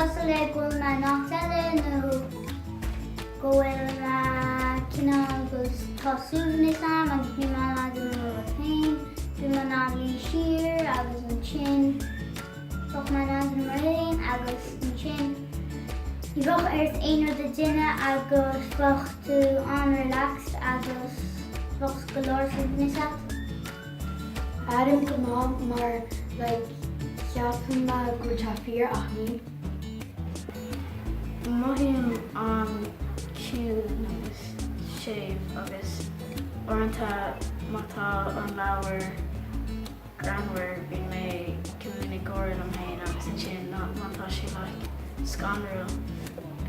cosúil le go bhfuil mé in áit eile nó go bhfuil mé cineál agus tá suaimhneas a'm agus bím in ann déanamh mo rud féin, bím in ann luí siar agus ansin bheadh mé in ann déanamh mo rud féin agus ansin ní bheadh ort aon rud a déanamh agus bheadh tú an-relaxed agus bheadh go leor suaimhneas a't. Airím go maith mar like ceapann mé go bhfuil sé fíor ach níl. Mothaím an-chiúin agus séimh agus uaireanta má tá an leabhar greannmhar bíonn mé ciúin ag gáire liom féin agus ansin má tá sé like scanrúil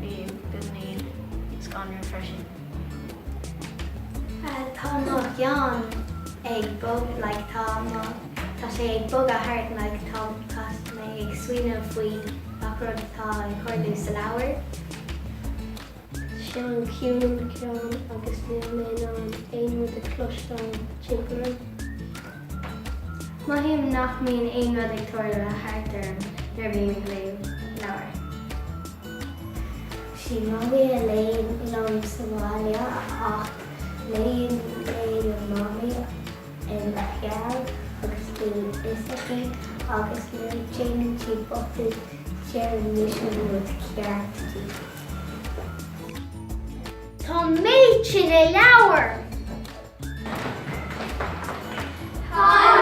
bím beagáinín scanrúil freisin. Tá mo cheann ag bog like tá mo tá sé ag bogadh thart like tá tá mé ag smaoineamh faoi gach rud atá ag tarlú sa leabhar. Sé an ciúin i mo cheann agus níl mé in ann aon rud a chloisteáil timpeall orm. Mothaím nach mbíonn aon rud ag tarlú thart orm nuair a bhím ag léamh leabhar. Sí Mamaí a léann liom sa bhaile ach léann mé le Mamaí i mo cheann agus níl fhios aici agus nuair a déanann sí botún deireann mise an rud ceart di. Tá an méid sin i leabhar! Tá!